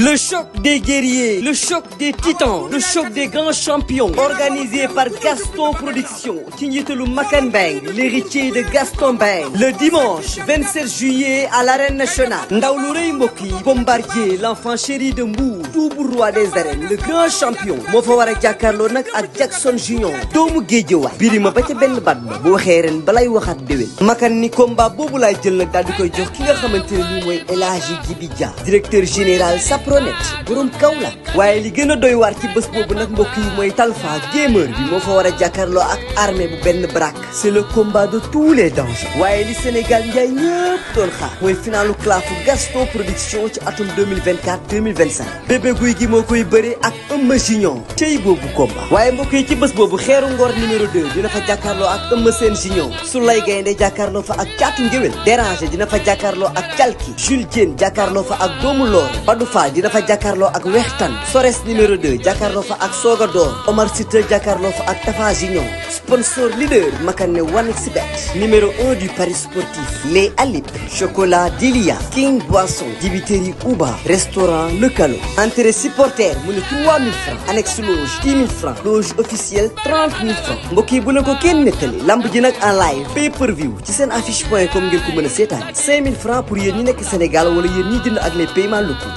Le choc des guerriers, le choc des titans, le choc des grands champions. Organisé par Gaston Production, ci njiitalu Makan Bang, l'héritier de Gaston Bang. Le dimanche 27 juillet à l'arène nationale. Ndaw lu rëy mbokk yi, Bombardier, l'enfant chéri de Mbour, double roi des arènes, le grand champion. moo fa war a jàkkaarloo nag ak Jackson Junior, doomu Géejawaay. Birima ba ca benn bat ba bu waxee ren balay waxaat déwén. Makan ni combat boobu laay jël nag daal di koy jox ki nga xamante ne nii mooy El Hadji Djibi Dia, directeur général Sapronet, borom Kaolack. waaye li gën a doy waar ci bés boobu nag mbokk yi mooy Talfa gamer bi moo fa war a jàkkaarloo ak armée bu benn brak. c'est le combat de tous les dangers. waaye li Sénégal njaay ñëpp doon xaar mooy finalu clafu Gaston Production ci atum 2024-2025. bébé guy gi moo koy bëre ak Eumeu Junior. tey boobu combat. waaye mbokk yi ci bés boobu xeeru ngor numéro 2 dina fa jàkkaarloo ak Eumeu Sène Junior. Soulay Gaynde jàkkaarloo fa ak Caatu Ngéwél. Déranger dina fa jàkkaarloo ak Calki. Jules Diène jàkkaarloo fa ak Doomu Loor. Badou Fall dina fa jàkkaarloo ak Wextan. Sores numéro 2 jàkkaarloo fa ak Soga Door. Omar Sita jàkkaarloo fa ak Tafa Junior. sponsor leader Makane 1xBet. numéro 1 du Paris sportif. Les Alip. Chocolat Dilia. King Boisson. Dibiteri Uba. Restaurant Le Calo. Entrée supporter mu ne 3000 francs. annexe loge 10 000 francs. loge officielle 30 000 francs. mbokk yi bu leen ko kenn nettali. lamb ji nag en live. pay per view. ci seen affiche.com ngeen ko mën a seetaan. 5000 francs pour yéen ñi nekk Sénégal wala yéen ñi jënd ak les paiements locaux.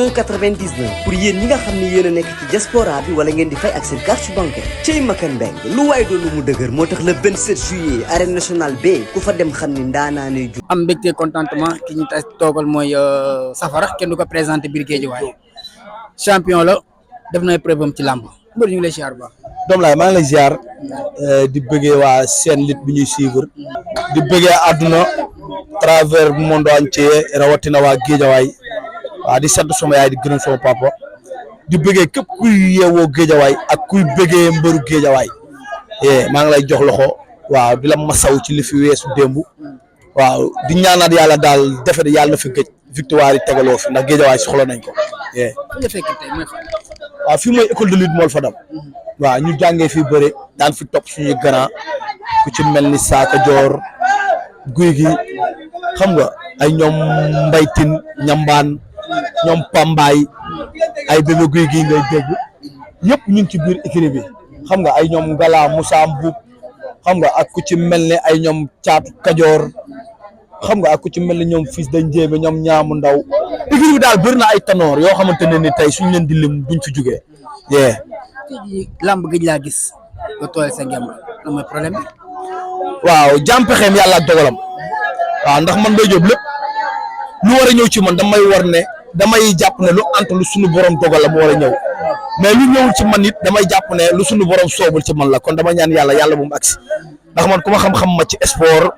11,99 pour yéen ñi nga xam ne yéen a nekk ci diaspora bi wala ngeen di fay ak seen carte bancaire. cey Makan Bang lu waay doon lu mu dëgër moo tax le 27 juillet arène nationale B ku fa dem xam ni ndaanaanay ju. am mbégte contentement ki ñu tas toogal mooy Safara kenn du ko présenté biir Guédiawaye champion la def na preuve am ci làmb mbër ñu ngi lay ziar ba. doom laay maa ngi lay ziar di bëggee waa seen lit bi ñuy suivre di bëggee àdduna travers monde entier rawatina waa Guédiawaye waaw di sant sama yaay di gërëm sama papa di bëggee képp kuy yeewoo Guédiawaye ak kuy bëggee mbëru Guédiawaye maa ngi lay jox loxo waaw di la masaw ci li fi weesu démb waaw di ñaanaat yàlla daal defe yàlla na fi gëj victoire yi tegaloo fi ndax Guédiawaye soxla nañ ko. waaw fii mooy école de lutte Mol Fadam waaw ñu jàngee fii bëre daan fi topp suñuy grand ku ci mel ni Saaka Joor guy gi xam nga ay ñoom mbaytin ñambaan ñoom pambaay ay bébé guy gi ngay dégg yëpp ñu ngi ci biir écurie bi xam nga ay ñoom Ngala Moussa Mbuub xam nga ak ku ci mel ni ay ñoom Caatu Kajoor xam nga ak ku ci mel ni ñoom fils de Njéeme ñoom ñaamu ndaw écurie bi daal bëri na ay tanoor yoo xamante ne ni tey suñ leen di lim duñ fi jugee lamb gëj laa gis nga tooyal sa ngemb lan mooy problème bi. waaw jàmm pexeem yàlla ak dogalam waaw ndax man Mbaye Diop lépp lu war a ñëw ci man damay jàpp ne lu ant lu sunu borom dogal la mu war a ñëw mais lu ñëwul ci man it damay jàpp ne lu sunu borom soobul ci man la kon dama ñaan yàlla bu mu agsi ndax man ku ma xam-xam ma ci sport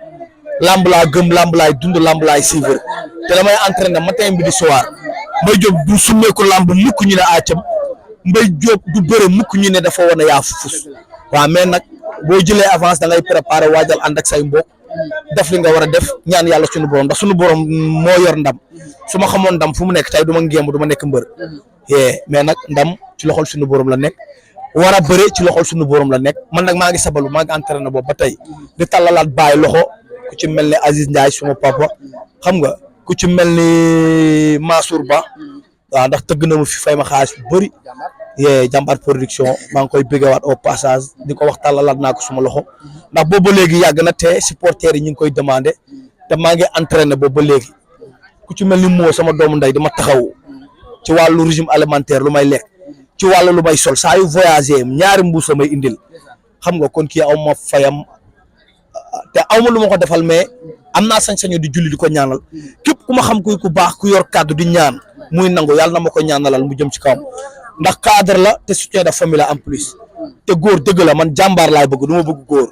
lamb laa gëm lamb laay dund lamb laay suivre te damay entraîné matin bi di soir Mbaye Diop du summeeku lamb mukk ñu ne àccam Mbaye Diop du bëre mukk ñu ne dafa wane yaa fus waaw mais nag boo jëlee avance da ngay préparer waajal ànd ak say mbokk def li nga war a def ñaan yàlla sunu borom ndax sunu borom moo yor ndam su ma xamoon ndam fu mu nekk tey du ma ngéem du ma nekk mbër mais nag ndam ci loxol sunu borom la nekk war a bëre ci loxol sunu borom la nekk man nag maa ngi sabalu maa ngi entraîné boobu ba tey di tàllalaat bàyyi loxo ku ci mel ni Aziz Ndiaye suma papa xam nga ku ci mel ni Mansour Ba waaw ndax tëgg na mu fi fay ma xaalis bu bëri jàmbaar production maa ngi koy béggewaat au passage di ko wax tàllalaat naa ko suma loxo ndax boobu ba léegi yàgg na te supporters yi ñu ngi koy demandé te maa ngi entraîné boobu ba léegi ku ci mel ni moo sama doomu ndey dama taxaw ci wàllu régime alimentaire lu may lekk ci wàllu lu may sol saa yu voyagé ñaari mbuus la may indil xam nga kon kii aw ma fayam te aw ma lu ma ko defal mais am naa sañ-sañu di julli di ko ñaanal képp ku ma xam kuy ku baax ku yor kàddu di ñaan muy nangu yàlla na ma ko ñaanalal mu jëm ci kawam ndax cadre la te soutien de famille la en plus te góor dëgg la man jàmbaar laay bëgg du ma bëgg góor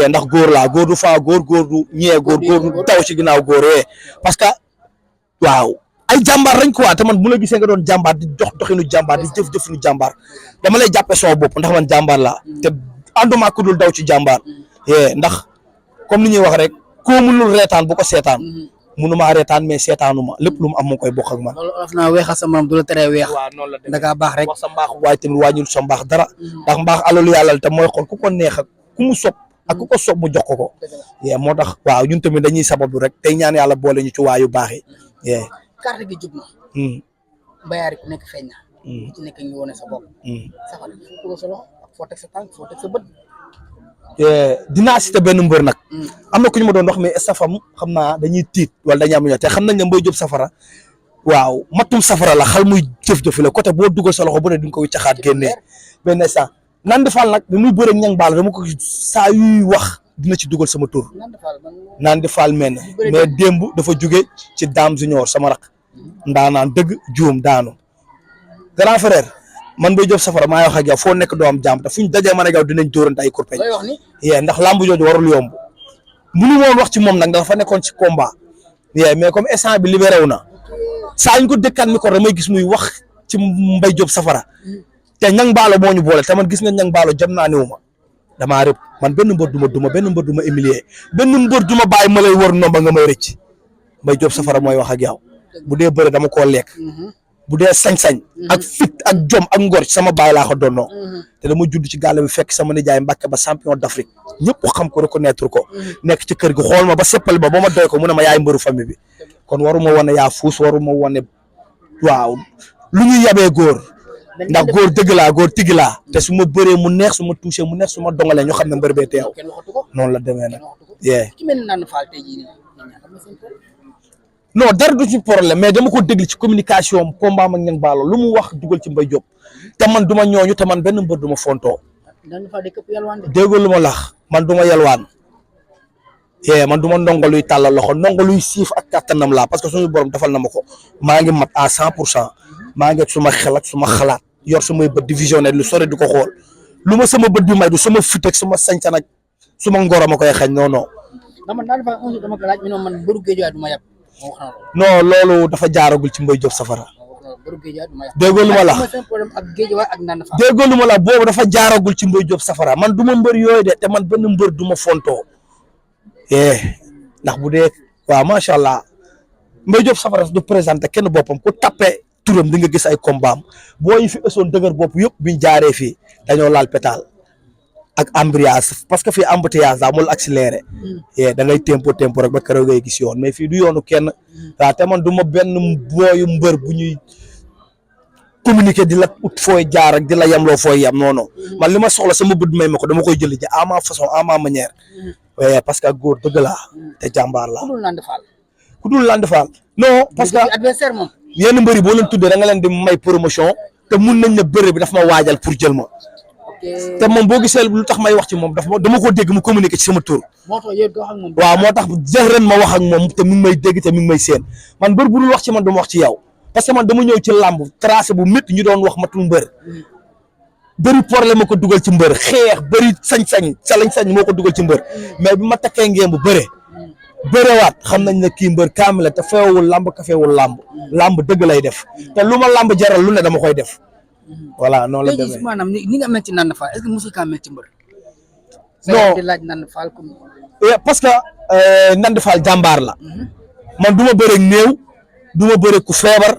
ndax góor laa góor du faa góor du ñee góor du taw ci ginnaaw góor parce que waaw ay jàmbaar lañ quoi te man bu la gisee nga doon jàmbaar di dox doxinu jàmbaar di jëf-jëfinu jàmbaar dama lay jàppee sama bopp ndax man jàmbaar laa te ànduma ku dul daw ci jàmbaar ndax comme ni ñuy wax rek koo mënul reetaan bu ko seetaan mënuma reetaan mais seetaanuma lépp lu mu am mu koy bokk ak man. loolu of naa weexal sa maam du la teree weex. waaw noonu la da ngaa baax rek wax sa mbaax waaye tamit wàññil sa mbaax dara ndax mbaax alalu yàlla te mooy xool ku ko neex ak ku mu sopp ak ku ko sopp mu jox ko moo tax waaw ñun tamit dañuy sabablu rek tey ñaan yàlla boole ñu ci waayu baax yi carte gi jub na Mbayaar ku nekk feeñ na. ku ci nekk ñu wane sa bopp. Safara foo teg sa loxo ak foo teg sa tànk foo teg sa bët. dinaa cité benn mbër nag. am na ku ñu ma doon wax mais estafam xam naa dañuy tiit wala dañuy am ñoo te xam nañ ne Mbaye Diop Safara waaw matum safara la xal muy jëf-jëfi la côté boo dugal sa loxo bu ne duñ ko wiccaxaat génnee benn instant Nandi Fall nag bi muy bëre ñang baal dama ko saa yuy wax dina ci dugal sama tur Nandi Fall men mais démb dafa jóge ci Dame Junior sama rak ndaanaan dëgg juum daanu grand frère man Mbaye Diop Safara maa wax ak yow foo nekk doo am jàmm te fuñ dajee man ak yow dinañ dóorante ay kurpeñ ndax lamb jooju warul yomb mënu woon wax ci moom nag dafa nekkoon ci combat mais comme instant bi libéré wu na saa ñu ko dëkkaan mi ko damay gis muy wax ci Mbaye Diop Safara te ñang baalo moo ñu boole te man gis nga ñang baalo jam naa néew ma damaa rëb man benn mbër du ma duma benn mbër du ma humilier benn mbër du ma bàyyi ma lay wër nomba nga may rëcc Mbaye Diop Safara mooy wax ak yow bu dee bëre dama koo lekk bu dee sañ-sañ ak fit ak jom ak ngor ci sama baay laa ko donnoo te dama judd ci gàll bi fekk sama nijaay Mbàkke ba champion d'Afrique ñëpp xam ko reconnaître ko nekk ci kër gi xool ma ba seppali ba ma doy ko mu ne ma yaay mbëru famille bi kon waruma wane yaa fuus waruma wane waaw lu ñu yabee góor ndax góor dëgg laa góor tigi laa te su ma bëree mu neex su ma touché mu neex su ma dongalee ñu xam ne mbër bee teew noonu la demee nag non dara du ci problème mais dama ko déglu ci communication am combat ak ñang baalo lu mu wax dugal ci Mbaye Diop te man du ma ñooñu te man benn mbër du ma fontoo déggoo lu ma lax man du ma yelwaan man du ma ndongo luy tàllal loxo ndongo luy siif ak kàttanam laa parce que suñu borom defal na ma ko maa ngi mat à 100% maa ngi suma xel ak suma xalaat yor sumay bët di visionnaire lu sori di ko xool lu ma sama bët bi may du sama fit ak suma sañcan ak suma ngoro ma koy xañ non non. non loolu dafa jaaragul ci Mbaye Diop Safara. déggoo lu ma la déggoo lu ma la boobu dafa jaaragul ci Mbaye Diop Safara man du ma mbër yooyu de te man benn mbër du ma fontoo. ndax bu dee waaw macha allah Mbaye Diop Safara du présenté kenn boppam ku tappe turam di nga gis ay combat am boo yi fi ësoon dëgër bopp yëpp biñ jaaree fii dañoo laal pétale ak embrayage parce que fii embouteillage daa mul accéléré da ngay tempo rek ba keroog ngay gis yoon mais fii du yoonu kenn waaw te man du ma benn booyu mbër bu ñuy communiquer di la ut fooy jaar ak di la yemloo fooy yem non non man li ma soxla sama bët may ma ko dama koy jëli ji à ma façon à ma manière parce que góor dëgg laa te jàmbaar laa ku dul Nandi Fall non parce que adversaire moom yenn mbëri boo leen tuddee da nga leen di may promotion te mun nañ ne bëre bi daf ma waajal pour jël ma te moom boo gisee lu tax may wax ci moom dama ko dégg mu communiqué ci sama tur waaw moo tax ren ma wax ak moom te mi ngi may dégg te mi ngi may seen man mbër bu dul wax ci man du ma wax ci yow parce que man dama ñëw ci làmb tracé bu métti ñu doon wax matul mbër bëri problème ma ko dugal ci mbër xeex bëri sañ-sañ moo ko dugal ci mbër mais bi ma takkee ngeen bu bërewaat xam nañ ne kii mbër kaamil la te feewul làmb ka feewul làmb dëgg lay def te lu ma làmb jaral lu ne dama koy def voilà noonu la demee maanaam ni nga mel ci Nandi Fall est-ce que mosul kaa mel ci mbër non di laaj Nandi Fall comme parce que Nandi Fall jàmbaar la man du ma bëreeg néew du ma bëreeg ku feebar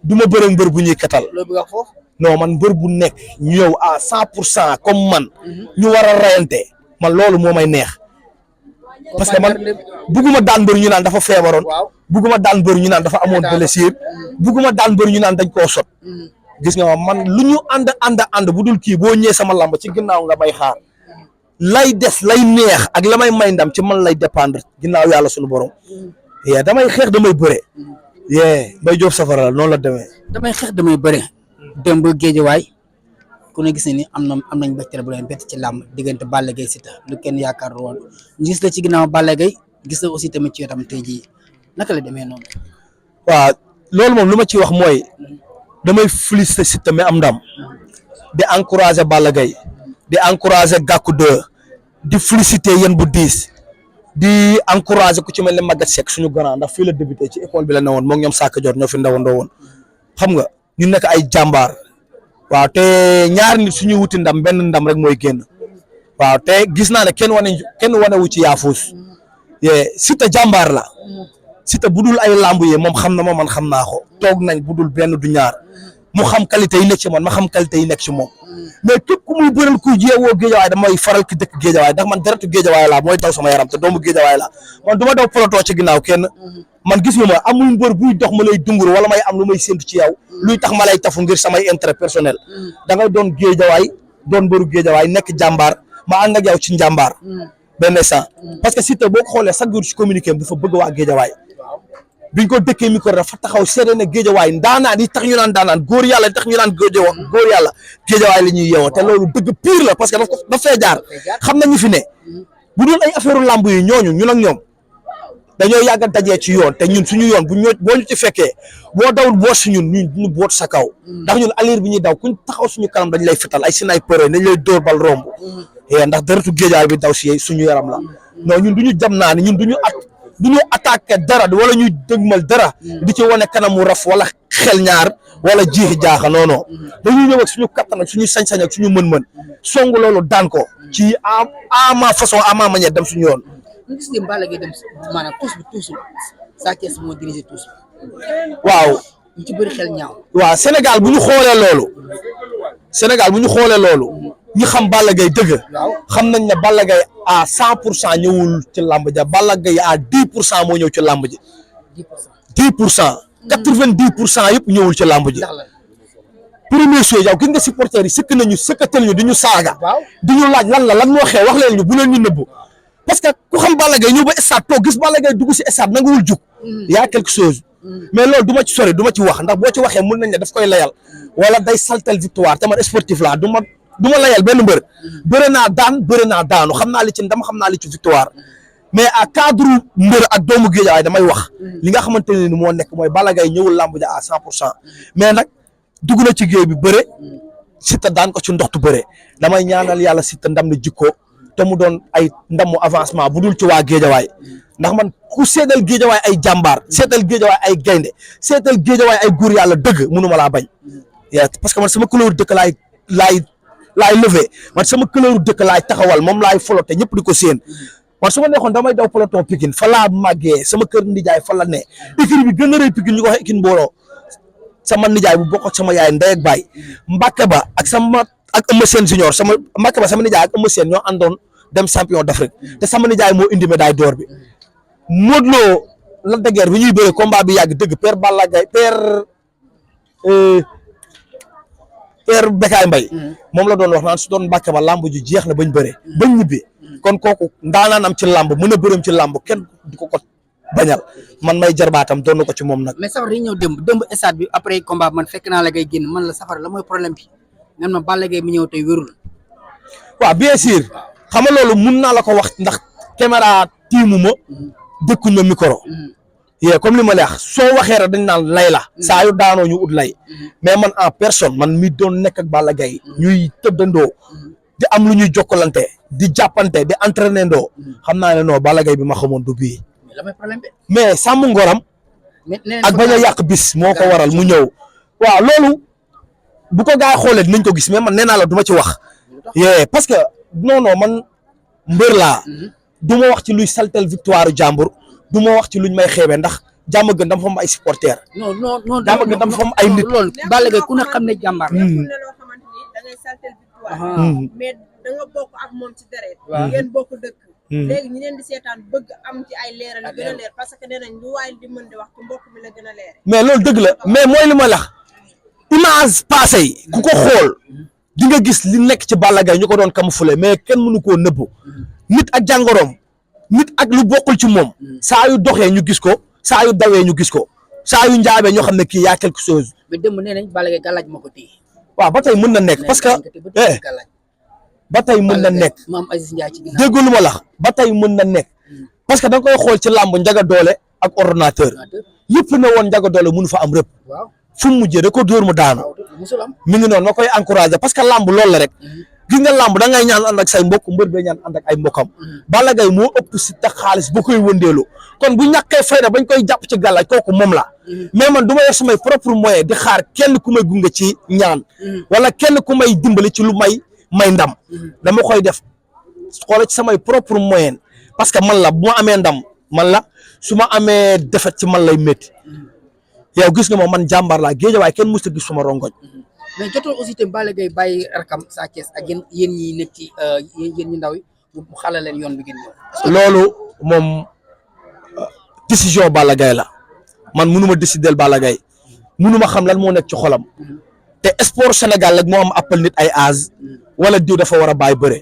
du ma bëreeg mbër bu ñuy katal loolu bëgg wax foofu non man mbër bu nekk ñëw à 100% comme man ñu war a rayante man loolu moo may neex parce que man bugguma daan mbër ñu naan dafa feebaroon bugguma daan mbër ñu naan dafa amoon blessure bugguma daan mbër ñu naan dañ koo sot gis nga man lu ñu ànd bu dul kii boo ñëwee sama làmb ci ginnaaw nga may xaar lay des lay neex ak la may ndam ci man lay dépendre ginnaaw yàlla suñu borom damay xeex damay bëre Mbaye Diop Safara la noonu la demee damay xeex damay bëre dem ba Géejawaay ku ne gis ne ni am nañ mbégte bu leen bett ci làmb diggante Balla Gaye Siteu lu kenn yaakaar woon ñu gis la ci ginnaaw Balla Gaye gis la aussi tamit ci wetam tey jii naka la demee noonu waaw loolu moom lu ma ciy wax mooy damay féliciter Siteu mi am ndam di encourager Balla Gaye di encourager Gackou 2 di féliciter yéen bu diis di encourager ku ci mel ne Maguette Seck suñu grand ndax fii la débuté ci école bi la newoon moom ñoom Sakka Dior ñoo fi ndawandoo woon xam nga ñu nekk ay jàmbaar waaw te ñaari nit suñuy wuti ndam benn ndam rek mooy génn waaw te gis naa ne kenn wane wu ci yaafuus Siteu jàmbaar la Siteu bu dul ay lamb yee moom xam na ma man xam naa ko toog nañ bu dul benn du ñaar mu xam qualité yi nekk ci man ma xam qualité yi nekk ci moom mais képp ku muy bëral ku jeewoo géejawaay damay faral ki dëkk géejawaay ndax man deretu géejawaay laa mooy daw sama yaram te doomu géejawaay laa man du ma daw peloton ci ginnaaw kenn man gis nga ma amul mbër buy dox ma lay dungur wala may am lu may séntu ci yow luy tax ma lay tafu ngir samay intérêt personnel da ngay doon géejawaay doon mbëru géejawaay nekk jàmbaar ma ànd ak yow ci njàmbaar benn instant parce que Siteu boo ko xoolee chaque jour ci communiqué dafa bëgg waa géejawaay biñ ko dëkkee micro dafa taxaw seede ne géejawaay ndaanaan yi tax ñu naan ndaanaan góor yàlla tax ñu naan góor yàlla géejawaay la ñuy yeewoo te loolu dëgg pire la parce que daf fee jaar xam nañu fi ne bu doon ay affaire lamb yi ñun ak ñoom dañoo yàgg a dajee ci yoon te ñun suñu yoon boo ñu ci fekkee boo dawul boot si ñun ñu boot sa kaw ndax ñun allure bi ñuy daw kuñ taxaw suñu kanam dañ lay fital ay sniper dañ lay dóor bal romb ndax deretu géejawaay bi daw si suñu yaram la non ñun duñu jam naa ni ñun duñu attaqué dara wala ñuy dëgmal dara di ci wane kanamu raf wala xel ñaar wala jiixi jaaxa non non dañuy ñëw ak suñu kattan ak suñu sañ-sañ ak suñu mën-mën song loolu daan ko ci à ma façon à ma manière dem suñu yoon. ñu gis ne Balla Gaye dem maanaam tuus Sa Thiès moo dirigé tuus waaw ñu ci bëri xel ñaaw. waaw Sénégal bu ñu xoolee loolu ñi xam Balla Gaye dëgg xam nañ ne Balla Gaye à 100% ñëwul ci làmb ja Balla Gaye à 10% moo ñëw ci làmb ji 10% 90% yëpp ñëwul ci làmb ji première chose yow gis nga supporters yi sëkkatal ñu di ñu saaga di ñu laaj lan moo xew wax leen ñu bu leen ñu nëbbu parce que ku xam Balla Gaye ñëw ba stade toog gis Balla Gaye dugg si stade nanguwul jug y a quelque chose mais loolu du ma ci sori du ma ci wax ndax boo ci waxee mën nañ ne daf koy layal wala day saltel victoire te man sportif laa du ma layal benn mbër bëri naa daanu xam naa li ci ndam xam naa li ci victoire mais à cadre mbër ak doomu géejawaay damay wax li nga xamante ne ni moo nekk mooy Balla Gaye ñëwul làmb ja à 100% mais nag dugg na ci géew bi bëre Siteu daan ko ci ndoxtu bëre damay ñaanal yàlla Siteu ndam na jikko te mu doon ay ndamu avancement bu dul ci waa géejawaay ndax man ku seetal géejawaay ay jàmbaar seetal géejawaay ay gaynde seetal géejawaay ay góor yàlla dëgg mënuma laa bañ parce que man sama couleur dëkk laay levé man sama couleur dëkk laay taxawal moom laay folote ñëpp di ko séen man su ma neexoon damay daw peloton Pikine fa laa màggee sama kër nijaay fa la ne écurie bi gën a rëy Pikine ñu ko wax écurie Mbooloo sama nijaay bu bokk sama yaay ndey ak baay Mbacke ba ak Eumeu Sène junior sama Mbacke ba sama nijaay ak Eumeu Sène ñoo àndoon dem champion d'Afrique te sama nijaay moo indi médaille d'or bi Modou Lo Lac de Guiers bi ñuy bëre combat bi yàgg dëgg père Balla Gaye père Bekaay Mbaye moom la doon wax naan su doon Mbàkke ba làmb ju jeex na bañ bëre bañ ñibbi kon kooku ndaanaan am ci làmb mën a bërëm ci làmb kenn du ko bañal man may jarbaatam doon na ko ci moom nag. mais safar yi ñëw démb stade bi après combat man fekk naa la ngay génn man la safar la mooy problème bi nan ma Balla Gaye mi ñëw tey wérul. waaw bien sûr xam nga loolu mun naa la ko wax ndax caméra tiimu ma dëkkuñ ma micro. comme li ma leex soo waxee rek dañ naan lay la saa yu daanoo ñu ut lay mais man en personne man mi doon nekk ak Balla Gaye ñuy tëddandoo di am lu ñuy jokkalante di jàppante di entraîné ndoo xam naa ne non Balla Gaye bi ma xamoon du bii mais sàmm ngoram ak bañ a yàq bis moo ko waral mu ñëw waaw loolu bu ko gaa xoolee dinañ ko gis mais man nee naa la du ma ci wax parce que non man mbër laa du ma wax ci luy saltel victoire jàmbur du ma wax ci luñ may xeebe ndax jàmm gën dama fa am ay supporters. non jàmm gën dama fa am ay nit. loolu Balla Gaye ku ne xam ne jàmbaar la. mais da nga bokk ak moom ci deret. ngeen bokk dëkk. léegi ñi leen di seetaan bëgg am ci ay leeral yu gën a leer parce que nee nañ lu waay di mën di wax ci mbokk mi la gën a leer. mais loolu dëgg la mais mooy li ma la image passé yi ku ko xool di nga gis li nekk ci Balla Gaye ñu ko doon camoufler mais kenn mënu koo nëbbu nit ak jàngoroom. nit ak lu bokkul ci moom saa yu doxee ñu gis ko saa yu dawee ñu gis ko saa yu njaabee ñoo xam ne kii yaa quelque chose. mais démb nee nañ Balla Gaye gàllaaj moo ko téye. waaw ba tey mën na nekk parce que ba tey mën na nekk déggu lu ma la ba tey mën na nekk parce que da nga koy xool ci làmb njaga doole ak ordinateur yëpp ne woon njaga doole mënu fa am rëpp fu mu mujjee da ko dóor mu daanu mi ngi noonu ma koy encouragé parce que làmb loolu la rek. gis nga làmb da ngay ñaan ànd ak say mbokk mbër bee ñaan ànd ak ay mbokkam Balla Gaye moo ëpp si tax xaalis ba koy wëndeelu kon bu ñàkkee fayda bañ koy jàpp ci gàllaaj kooku moom la mais man du ma yor samay propre moyen di xaar kenn ku may gunge ci ñaan wala kenn ku may dimbali ci lu may ndam dama koy def xoola ci samay propre moyen parce que man la bu ma amee ndam man la su ma amee defet ci man lay métti yow gis nga ma man jàmbaar laa géejawaay kenn musta gis suma rongoñ mais jotoo aussi tamit Balla Gaye bàyyi rakam Sa Thiès ak yéen ñi nekk ci yéen ñi ndaw yi mu xala leen yoon bi ngeen ñëw. loolu moom décision Balla Gaye la man mënu ma décider Balla Gaye mënu ma xam lan moo nekk ci xolam te sport Sénégal rek moo am appel nit ay âge wala diw dafa war a bàyyi bëre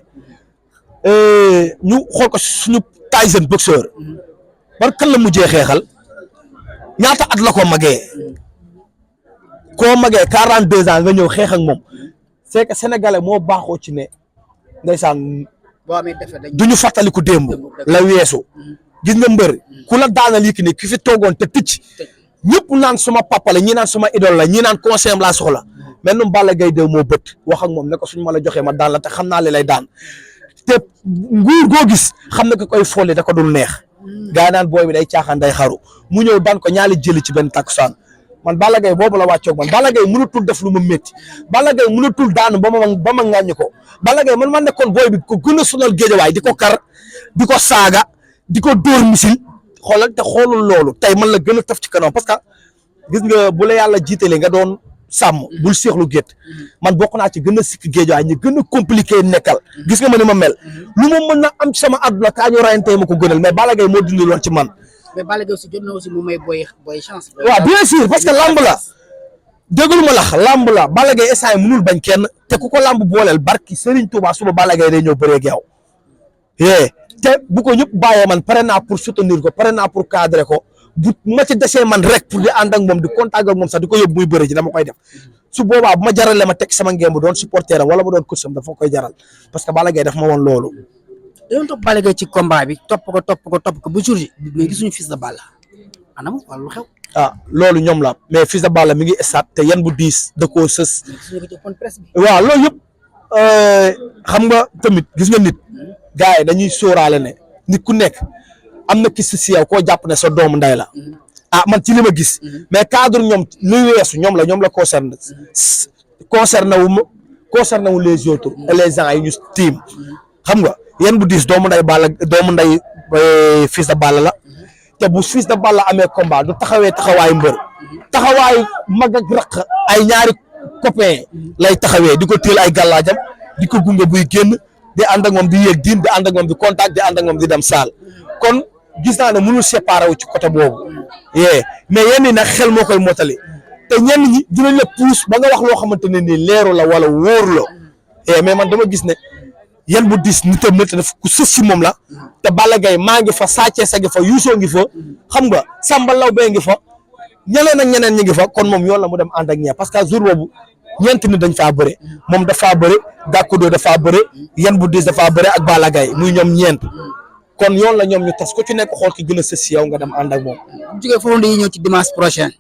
ñu xool ko suñu Tyson boxeur ban kan la mujjee xeexal ñaata at la ko magee koo magee 42 ans nga ñëw xeex ak moom c'est que sénégalais moo baaxoo ci ne ndeysaan boo amee defet dañ du ñu fàttaliku démb la weesu gis nga mbër ku la daanal Yékini ki fi toogoon te ticc ñëpp naan suma papa la ñi naan suma idole la ñi naan conseil laa soxla mais nu Balla Gaye de moo bët wax ak moom ne ko suñu ma la joxee ma daan la te xam naa li lay daan te nguur goo gis xam na ko koy folli da ko dul neex gaa naan booy bi day caaxaan day xaru mu ñëw daan ko ñaali jëli ci benn takkusaan man Balla Gaye boobu la wàccoog man Balla Gaye mënatul def lu ma métti Balla Gaye mënatul daanu ba ma ŋàññi ko Balla Gaye man nekkoon booy bi ko gën a sonal géejawaay di ko kar di ko saaga di ko dóor misil xoolal te xoolul loolu tey man la gën a taf ci kanam parce que gis nga bu la yàlla jiitalee nga doon sàmm bul seexlu gétt man bokk naa ci gën a sikk géejawaay ñu gën a compliqué nekkal gis nga ma ni ma mel lu ma mën na am ci sama àdduna kaa ñu rayantee ma ko gënal mais Balla Gaye moo dindi loon ci man. mais Balla Gaye aussi jot na aussi mu may boy chance. waaw bien sûr parce que lamb la déglu ma lax lamb la Balla Gaye instant mënul bañ kenn te ku ko lamb booleel barki Serigne Touba suba Balla Gaye day ñëw bëree ak yow te bu ko ñëpp bàyyee man pare naa pour soutenir ko pare naa pour cadrer ko bu ma ci desee man rek pour di ànd ak moom di contact ak moom sax di ko yóbbu muy bëri ji dama koy def su boobaa bu ma jaralee ma teg sama ngémb doon supporter am wala ma doon coach am dafa koy jaral parce que Balla Gaye daf ma woon loolu. dañoo topp Balla Gaye ci combat bi topp ko bu jour ji mais gisuñu Fils de Balla anam wala lu xew. loolu ñoom la mais Fils de Balla mi ngi stade te yan bu diis da koo sës. waaw loolu yëpp xam nga tamit gis nga nit gars yi dañuy sóoraale ne nit ku nekk am na kii si yow koo jàpp ne sa doomu nday la man ci li ma gis mais cadre ñoom lu weesu ñoom la concerné wu les autres et les gens yi ñu tiim xam nga yan bu diis doomu nday Fils de Balla la te bu Fils de Balla amee combat du taxawaayu mbër taxawaayu mag ak raq ay ñaari copain lay taxawee di ko téel ay gàllaajam di ko gunge buy génn di ànd ak moom di yéeg diin di ànd ak moom di contact di ànd ak moom di dem saal kon gis naa ne mënul séparé wu ci côté boobu mais yenn yi nag xel moo koy motali te ñenn ñi dinañ la pousse ba nga wax loo xamante ne nii leeru la wala wóoru la mais man dama gis ne yan bu dis nitam na te daf ku sës si moom la te Balla Gaye maa ngi fa Sa Thiès a ngi fa Youssou ngi fa xam nga Samba Law bee ngi fa ñeneen ak ñeneen ñi ngi fa kon moom yoon la mu dem ànd ak ñee parce que jour boobu ñeenti nit dañ faa bëre moom dafaa bëre Gàkkudo dafaa bëre yan bu dis dafaa bëre ak Balla Gaye muy ñoom ñeent kon yoon la ñoom ñu tas ko ci nekk xool ki gën a sës si yow nga dem ànd ak moom. bu jógee foofu dañuy ñëw ci dimanche prochain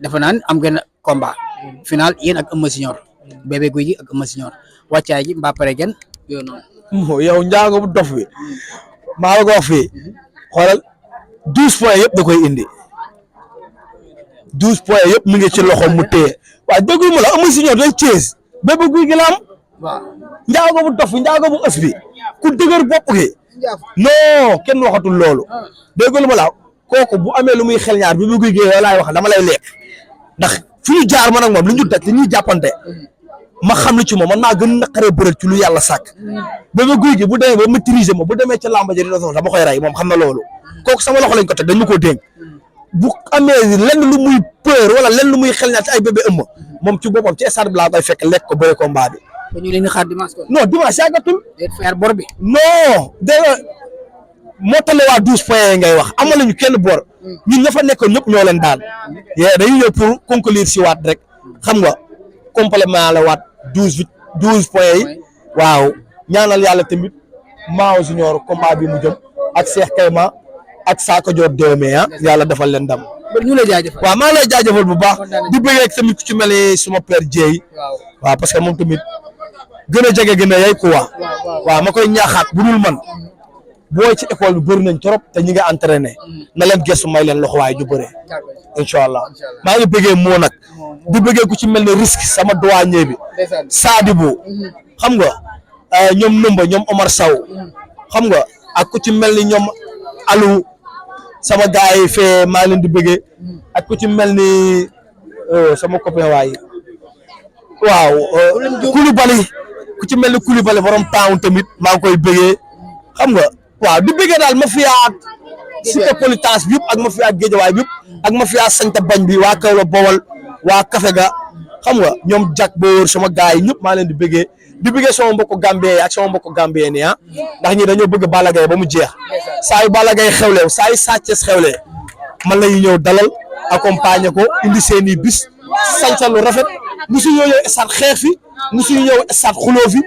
dafa naan am ngeen combat final yéen ak Eumeu Junior Bébé Gouy Gui ak Eumeu Junior wàccaay ji mbaa pare gen yooyu noonu. yow njaago bu dof bi maa la ko wax fii xoolal 12 points yëpp da koy indi 12 points yëpp mu ngi ci loxo mu téye waaye déglu ma la Eumeu Junior day Thiès Bébé Gouy Gui la am. waaw njaago bu dof bi njaago bu ës bi ku dëgër bopp gi non kenn waxatul loolu déglu ma la kooku bu amee lu muy xel ñaar Bébé Gouy Gui yow laay wax dama lay lekk ndax fi ñu jaar man ak moom lu ñu daj li ñuy jàppante ma xam lu ci moom man maa gën naqaree bëre ci lu yàlla sàkk Bébé Gouy Gui bu demee ba maîtriser ma bu demee ca làmba ji dina soxla dama koy rey moom xam na loolu kooku sama loxo lañ ko teg dañ ma koo dénk bu amee lenn lu muy peur wala lenn lu muy xel ñaar ci ay bébé ëmma moom ci boppam ci stade bi laa koy fekk lekk ko bëre combat bi. ba ñu leen di xaar dimanche kon. non dimanche yàggatul. déet faire bor bi. non dégg nga moo tale waa 12 points yi ngay wax amal nañu kenn bor ñun ña fa nekkoon ñëpp ñoo leen daan dañuy ñëw pour conclure si waat rek xam nga complément la waat 12 points yi waaw ñaanal yàlla tamit Mao Junior combat bi mu jëm ak Cheikh Kayma ak Sakho Dior 2 mai yàlla defal leen ndam. ñu lay jaajëfal. waaw maa ngi lay jaajëfal bu baax di bëggee ak tamit ku ci mel ni suma père Dieye waaw parce que moom tamit gën a jege gën a yey quoi waaw ma koy ñaaxaat bu dul man booy ci école bi bëri nañ trop te ñi nga entraîné na leen gëstu may leen loxo waaye ñu bëree incha allah maa ngi bëggee moo nag di bëggee ku ci mel ne risque sama douanier bi Sadibou xam nga ñoom Numba ñoom Omar Sow xam nga ak ku ci mel ni ñoom Alou sama gars yi fee maa ngi leen di bëggee ak ku ci mel ni sama copain waay waaw Koulibaly ku ci mel ni Koulibaly borom town tamit maa ngi koy bëggee xam nga waaw di bëggee daal mafia Cité Politance bi yëpp ak mafia Guédiawaye bi yëpp ak mafia Santa Bañ bi waa Kaolack Bawol waa Kafega xam nga ñoom Jack Boor sama gars yi ñëpp maa leen di bëggee sama mbokku Gambien ak sama mbokku Gambien yi ndax ñi dañoo bëgg Balla Gaye ba mu jeex saa yu Balla Gaye xewlee saa yu Sa Thiès xewlee man la ñu ñëw dalal accompagner ko indi seeni bis sancal lu rafet musu ñoo ñëw stade xeex fi musu ñëw stade xuloo fi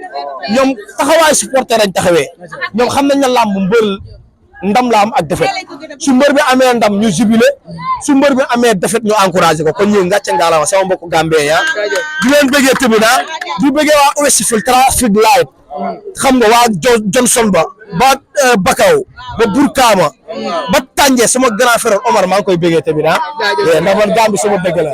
ñoom taxawaay supporter lañ taxawee ñoom xam nañ na làmb mbër ndam la am ak defet su mbër bi amee ndam ñu jubilé su mbër bi amee defet ñu encouragé ko kon ñu ngàcce ngaalama sama mbokku Gambien di leen bëggee tamit di bëggee waa Westfield Traffic Light xam nga waa Johnson ba Bakaw ba Burkama ba Tànje sama grand frère Omar maa ngi koy bëggee tamit ndax man Gambie sama bëgg la